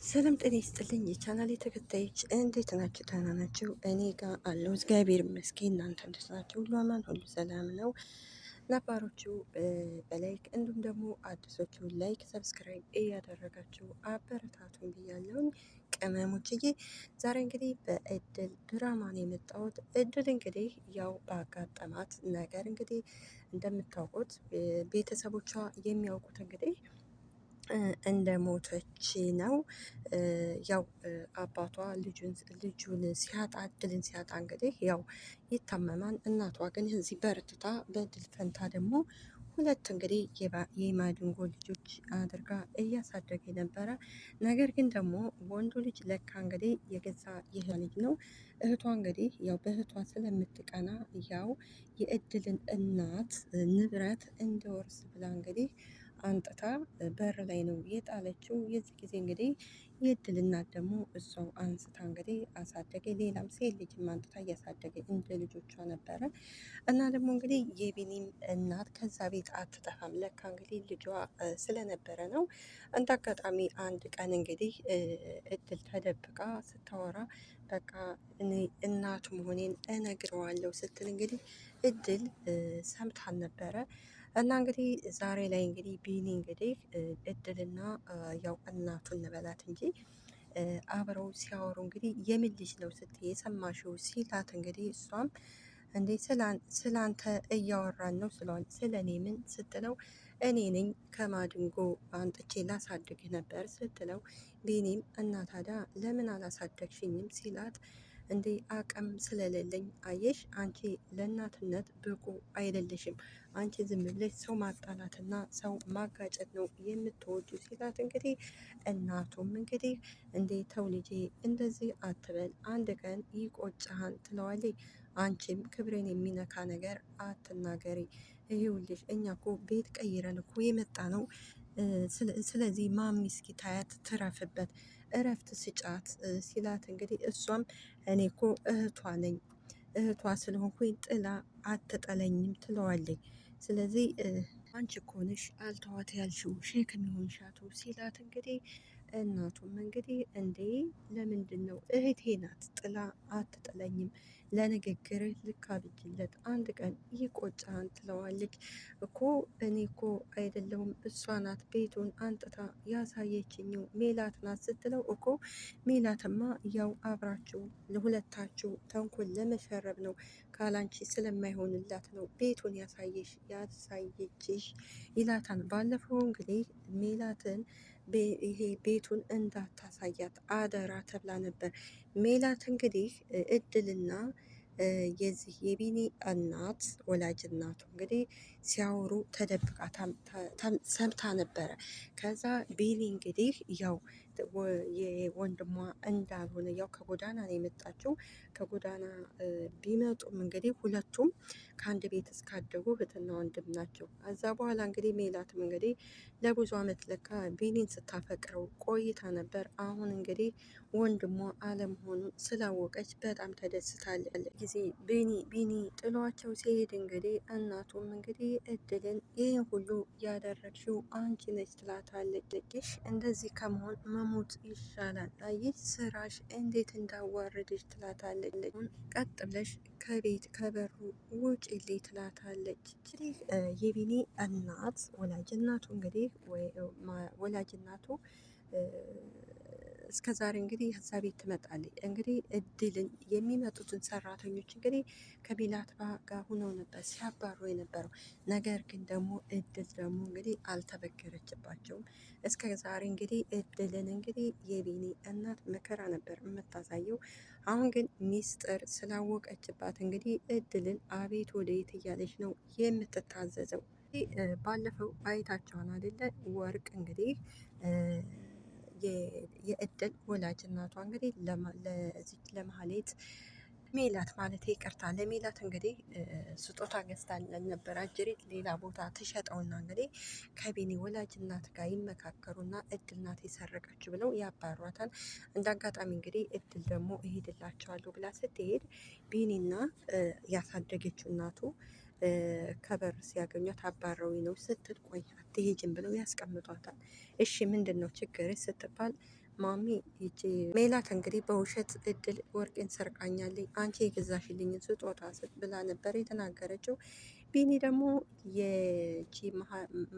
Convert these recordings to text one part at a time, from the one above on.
ሰላም ጤና ይስጥልኝ የቻናሌ ተከታዮች እንዴት ናችሁ? ደህና ናችሁ? እኔ ጋር አለሁ እግዚአብሔር ይመስገን። እናንተ እንዴት ናችሁ? ሁሉ አማን፣ ሁሉ ሰላም ነው። ነባሮቹ በ like እንዲሁም ደግሞ አዲሶቹ like፣ subscribe እያደረጋችሁ አበረታቱን ብያለሁኝ። ቅመሞችዬ ዛሬ እንግዲህ በእድል ድራማ ነው የመጣሁት። እድል እንግዲህ ያው ባጋጠማት ነገር እንግዲህ እንደምታውቁት ቤተሰቦቿ የሚያውቁት እንግዲህ እንደ ሞተች ነው። ያው አባቷ ልጁን ሲያጣ እድልን ሲያጣ እንግዲህ ያው ይታመማል። እናቷ ግን እዚህ በርትታ በእድል ፈንታ ደግሞ ሁለት እንግዲህ የማድንጎ ልጆች አድርጋ እያሳደገ ነበረ። ነገር ግን ደግሞ ወንዱ ልጅ ለካ እንግዲህ የገዛ ይህ ልጅ ነው። እህቷ እንግዲህ ያው በእህቷ ስለምትቀና ያው የእድልን እናት ንብረት እንደወርስ ብላ እንግዲህ አንጥታ በር ላይ ነው የጣለችው። የዚህ ጊዜ እንግዲህ የእድል እናት ደግሞ እሷው አንስታ እንግዲህ አሳደገ። ሌላም ሴት ልጅም አንጥታ እያሳደገ እንደ ልጆቿ ነበረ። እና ደግሞ እንግዲህ የቢኒም እናት ከዛ ቤት አትጠፋም። ለካ እንግዲህ ልጇ ስለነበረ ነው። እንደ አጋጣሚ አንድ ቀን እንግዲህ እድል ተደብቃ ስታወራ በቃ እኔ እናቱ መሆኔን እነግረዋለሁ ስትል እንግዲህ እድል ሰምታን ነበረ። እና እንግዲህ ዛሬ ላይ እንግዲህ ቢኒ እንግዲህ እድልና ያው እናቱ እንበላት እንጂ አብረው ሲያወሩ እንግዲህ የምን ልጅ ነው ስትይ የሰማሽው ሲላት እንግዲህ እሷም እንዴ ስላንተ እያወራን ነው ስለዋል ስለ እኔ ምን ስትለው እኔ ነኝ ከማድንጎ አንጥቼ ላሳድግህ ነበር ስትለው ቢኒም እና ታዲያ ለምን አላሳደግሽኝም ሲላት እንዴ አቅም ስለሌለኝ አየሽ፣ አንቺ ለእናትነት ብቁ አይደለሽም። አንቺ ዝም ብለሽ ሰው ማጣላትና ሰው ማጋጨት ነው የምትወጁ ሲላት እንግዲህ እናቱም እንግዲህ እንዴ ተው ልጄ እንደዚህ አትበል፣ አንድ ቀን ይቆጭሃል ትለዋለች። አንቺም ክብሬን የሚነካ ነገር አትናገሪ፣ ይኸውልሽ እኛ እኮ ቤት ቀይረን እኮ የመጣ ነው። ስለዚህ ማሚ እስኪ ታያት ትረፍበት እረፍት ስጫት ሲላት እንግዲህ እሷም እኔ እኮ እህቷ ነኝ እህቷ ስለሆንኩኝ ጥላ አትጠለኝም ትለዋለች። ስለዚህ አንቺ እኮ ነሽ አልተዋት ያልሽው ሼክም የሆንሻቱ ሲላት እንግዲህ እናቱም እንግዲህ እንዴ ለምንድን ነው እህቴ ናት ጥላ አትጥለኝም፣ ለንግግርህ ልክ አብጅለት አንድ ቀን ይቆጫን ትለዋለች። እኮ እኔ እኮ አይደለሁም እሷ ናት ቤቱን አንጥታ ያሳየችኝው ሜላት ናት ስትለው እኮ ሜላትማ ያው አብራችሁ ለሁለታችሁ ተንኮል ለመሸረብ ነው ካላንቺ ስለማይሆንላት ነው ቤቱን ያሳየሽ ያሳየችሽ ይላታል። ባለፈው እንግዲህ ሜላትን ይሄ ቤቱን እንዳታሳያት አደራ ተብላ ነበር። ሜላት እንግዲህ እድልና የዚህ የቢኒ እናት ወላጅ እናቱ እንግዲህ ሲያወሩ ተደብቃ ሰምታ ነበረ። ከዛ ቢኒ እንግዲህ ያው የወንድሟ እንዳልሆነ ያው ከጎዳና ነው የመጣችው። ከጎዳና ቢመጡም እንግዲህ ሁለቱም ከአንድ ቤት እስካደጉ እህትና ወንድም ናቸው። ከዛ በኋላ እንግዲህ ሜላትም እንግዲህ ለብዙ ዓመት ለካ ቢኒን ስታፈቅረው ቆይታ ነበር። አሁን እንግዲህ ወንድሟ አለመሆኑን ስላወቀች በጣም ተደስታለች። ጊዜ ቢኒ ቢኒ ጥሏቸው ሲሄድ እንግዲህ እናቱም እንግዲህ እድልን ይህን ሁሉ ያደረግሽው አንቺ ነች ትላታለች። እንደዚህ ከመሆን መሞት ይሻላል፣ አየሽ ስራሽ እንዴት እንዳዋረደች ትላታለች። ቀጥ ብለሽ ከቤት ከበሩ ውጪልኝ ትላታለች። እንግዲህ የቢኒ እናት ወላጅ እናቱ እንግዲህ ወላጅ እናቱ እስከ ዛሬ እንግዲህ እዛ ቤት ትመጣለች። እንግዲህ እድልን የሚመጡትን ሰራተኞች እንግዲህ ከሜላት ጋር ሁነው ነበር ሲያባሩ የነበረው። ነገር ግን ደግሞ እድል ደግሞ እንግዲህ አልተበገረችባቸውም። እስከ ዛሬ እንግዲህ እድልን እንግዲህ የቢኒ እናት መከራ ነበር የምታሳየው። አሁን ግን ሚስጥር ስላወቀችባት እንግዲህ እድልን አቤት ወደየት እያለች ነው የምትታዘዘው። ባለፈው አይታቸዋን አይደለ? ወርቅ እንግዲህ የእድል ወላጅ እናቷ እንግዲህ ለመሀሌት ሜላት ማለት ይቅርታ ለሜላት እንግዲህ ስጦታ ገዝታለን ነበር። አጅሬት ሌላ ቦታ ትሸጠውና እንግዲህ ከቤኒ ወላጅ እናት ጋር ይመካከሩና እድል ናት የሰረቀችው ብለው ያባሯታል። እንደ አጋጣሚ እንግዲህ እድል ደግሞ እሄድላቸዋለሁ ብላ ስትሄድ ቤኒና ያሳደገችው እናቱ ከበር ሲያገኟት አባረውኝ ነው ስትል ቆይ አትሄጂም ብለው ያስቀምጧታል። እሺ ምንድን ነው ችግር ስትባል ማሚ ይቺ ሜላት እንግዲህ በውሸት እድል ወርቄን ሰርቃኛለኝ፣ አንቺ የገዛሽልኝን ስጦታ ብላ ነበር የተናገረችው። ቢኒ ደግሞ የቺ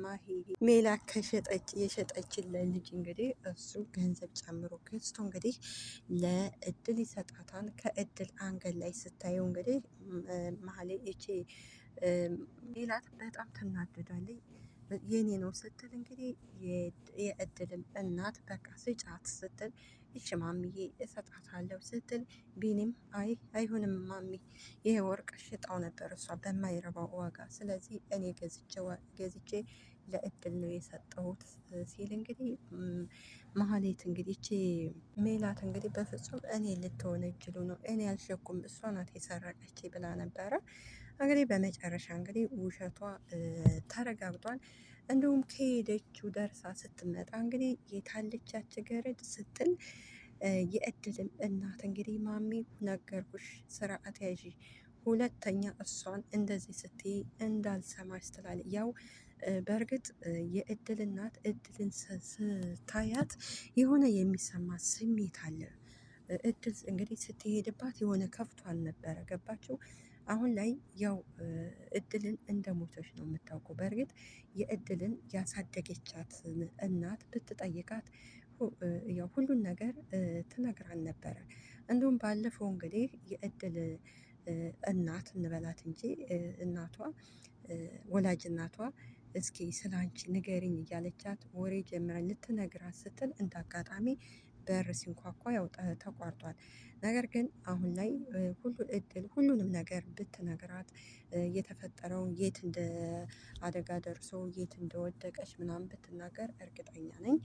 ማሂ ሜላት ከሸጠች የሸጠችን ለልጅ እንግዲህ እሱ ገንዘብ ጨምሮ ገዝቶ እንግዲህ ለእድል ይሰጣታል። ከእድል አንገል ላይ ስታየው እንግዲህ መሀሌ ይቺ ሜላት በጣም ትናደዳለች። የኔ ነው ስትል እንግዲህ የእድልም እናት በቃ ስጫት ስትል እሺ ማሚዬ እሰጣታለሁ ስትል ቢኒም አይ አይሆንም ማሚ፣ ይሄ ወርቅ ሽጣው ነበር እሷ በማይረባው ዋጋ፣ ስለዚህ እኔ ገዝቼ ለእድል ነው የሰጠሁት ሲል እንግዲህ መሀሌት እንግዲህ እቺ ሜላት እንግዲህ በፍጹም እኔ ልትወነጅሉ ነው፣ እኔ አልሸኩም፣ እሷ ናት የሰረቀች ብላ ነበረ። እንግዲህ በመጨረሻ እንግዲህ ውሸቷ ተረጋግጧል። እንዲሁም ከሄደችው ደርሳ ስትመጣ እንግዲህ የታለች ያች ገረድ ስትል የእድልም እናት እንግዲህ ማሚ ነገርኩሽ፣ ስርዓት ያዢ፣ ሁለተኛ እሷን እንደዚህ ስትይ እንዳልሰማሽ ትላለች። ያው በእርግጥ የእድል እናት እድልን ስታያት የሆነ የሚሰማ ስሜት አለ። እድል እንግዲህ ስትሄድባት የሆነ ከፍቷል ነበረ፣ ገባችው። አሁን ላይ ያው እድልን እንደ ሞተች ነው የምታውቀው። በእርግጥ የእድልን ያሳደገቻት እናት ብትጠይቃት ያው ሁሉን ነገር ትነግራን ነበረ። እንዲሁም ባለፈው እንግዲህ የእድል እናት እንበላት እንጂ እናቷ ወላጅ እናቷ እስኪ ስለ አንቺ ንገሪኝ እያለቻት ወሬ ጀምራ ልትነግራት ስትል እንደ አጋጣሚ በር ሲንኳኳ ያው ተቋርጧል። ነገር ግን አሁን ላይ ሁሉ እድል ሁሉንም ነገር ብትነግራት የተፈጠረውን የት እንደ አደጋ ደርሶ የት እንደወደቀች ምናምን ብትናገር እርግጠኛ ነኝ።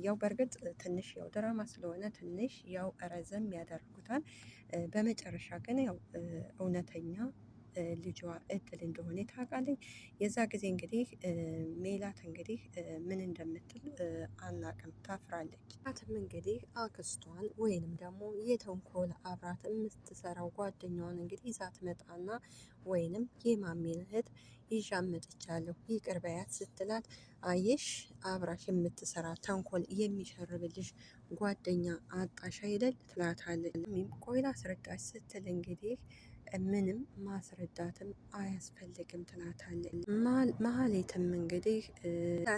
ያው በእርግጥ ትንሽ ያው ድራማ ስለሆነ ትንሽ ያው ረዘም ያደርጉታል። በመጨረሻ ግን ያው እውነተኛ ልጇ እድል እንደሆነ ታውቃለች። የዛ ጊዜ እንግዲህ ሜላት እንግዲህ ምን እንደምትል አናቅም፣ ታፍራለች። አትም እንግዲህ አክስቷን ወይንም ደግሞ የተንኮል አብራት የምትሰራው ጓደኛዋን እንግዲህ ይዛ ትመጣና ወይንም የማሜን እህት ይዣ መጥቻለሁ ይቅር በያት ስትላት፣ አየሽ አብራሽ የምትሰራ ተንኮል የሚሸርብልሽ ጓደኛ አጣሽ አይደል ትላታለች። ቆይ ላስረዳሽ ስትል እንግዲህ ምንም ማስረዳትም አያስፈልግም ትላታለች። መሀሌትም እንግዲህ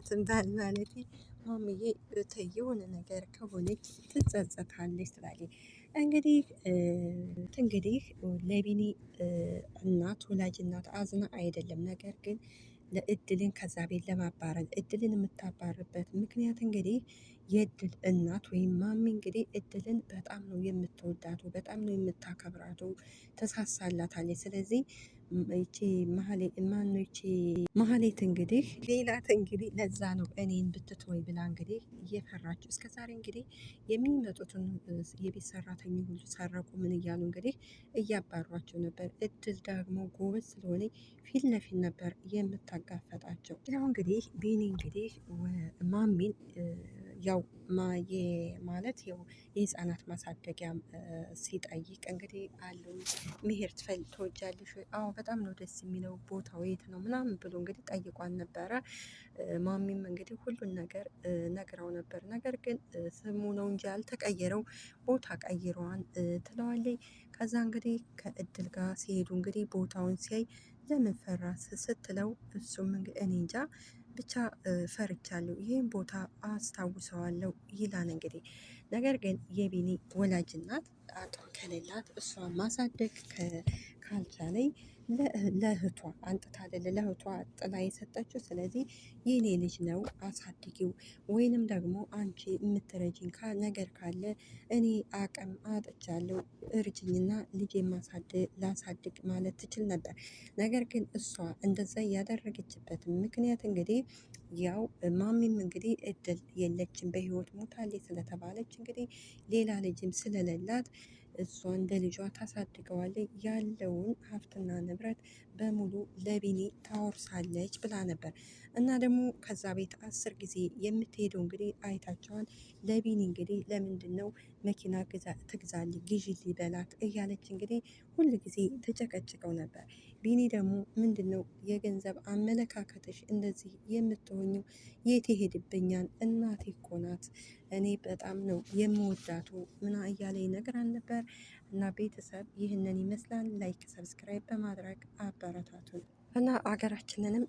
ትን ማለት ማሚዬ የሆነ ነገር ከሆነች ትጸጸታለች ትላለች። እንግዲህ ለቢኒ እናት ወላጅ እናት አዝና አይደለም፣ ነገር ግን ለእድልን ከዛ ቤት ለማባረር እድልን የምታባርበት ምክንያት እንግዲህ የእድል እናት ወይም ማሚ እንግዲህ እድልን በጣም ነው የምትወዳቱ፣ በጣም ነው የምታከብራቱ፣ ተሳሳላታለች። ስለዚህ ይቺ ማነው ይቺ መሀሌት እንግዲህ ሌላት እንግዲህ ለዛ ነው እኔን ብትተወኝ ብላ እንግዲህ እየፈራችው እስከ ዛሬ እንግዲህ የሚመጡትን የቤት ሰራተኛ ሁሉ ሰረቁ ምን እያሉ እንግዲህ እያባሯቸው ነበር። እድል ደግሞ ጎበዝ ስለሆነ ፊት ለፊት ነበር የምታጋፈጣቸው። ያው እንግዲህ ቢኒ እንግዲህ ማሚን ያው ማለት ያው የህፃናት ማሳደጊያ ሲጠይቅ እንግዲህ አሉ መሄድ ትወጃለሽ ወይ? አዎ በጣም ነው ደስ የሚለው፣ ቦታው የት ነው ምናምን ብሎ እንግዲህ ጠይቋን ነበረ። ማሚም እንግዲህ ሁሉን ነገር ነግራው ነበር። ነገር ግን ስሙ ነው እንጂ ያልተቀየረው ቦታ ቀይረዋን ትለዋለች። ከዛ እንግዲህ ከእድል ጋር ሲሄዱ እንግዲህ ቦታውን ሲያይ ለምን ፈራ ስትለው እሱም እንግዲህ እኔ እንጃ ብቻ ፈርቻለሁ፣ ይህን ቦታ አስታውሰዋለሁ ይላል እንግዲህ። ነገር ግን የቢኒ ወላጅ እናት አቅም ከሌላት እሷ ማሳደግ ካልቻለኝ ለእህቷ አንጥታ አይደለ ለእህቷ ጥላ የሰጠችው። ስለዚህ የኔ ልጅ ነው አሳድጊው፣ ወይንም ደግሞ አንቺ የምትረጂኝ ነገር ካለ እኔ አቅም አጥቻለሁ እርጅኝና ልጄ ላሳድግ ማለት ትችል ነበር። ነገር ግን እሷ እንደዛ ያደረገችበት ምክንያት እንግዲህ ያው ማሚም እንግዲህ እድል የለችም በህይወት ሞታለች ስለተባለች እንግዲህ ሌላ ልጅም ስለሌላት እሷ እንደ ልጇ ታሳድገዋለች፣ ያለውን ሀብትና ንብረት በሙሉ ለቢኒ ታወርሳለች ብላ ነበር። እና ደግሞ ከዛ ቤት 10 ጊዜ የምትሄደው እንግዲህ አይታቸዋል። ለቢኒ እንግዲህ ለምንድን ነው መኪና ትግዛልኝ ግዢልኝ በላት እያለች እንግዲህ ሁል ጊዜ ተጨቀጭቀው ነበር። ቢኒ ደግሞ ምንድን ነው የገንዘብ አመለካከትሽ እንደዚህ የምትሆኝው? የት ይሄድብኛል? እናቴ እኮ ናት። እኔ በጣም ነው የምወዳቱ ምና እያለ ይነግራን ነበር። እና ቤተሰብ ይህንን ይመስላል። Like subscribe በማድረግ አበረታቱን እና አገራችንንም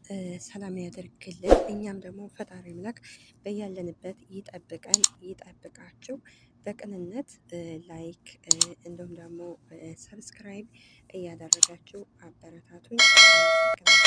ሰላም ያደርግልን። እኛም ደግሞ ፈጣሪ አምላክ በያለንበት ይጠብቀን ይጠብቃችሁ። በቅንነት like እንዲሁም ደግሞ subscribe እያደረጋችሁ አበረታቱኝ። አመሰግናለሁ።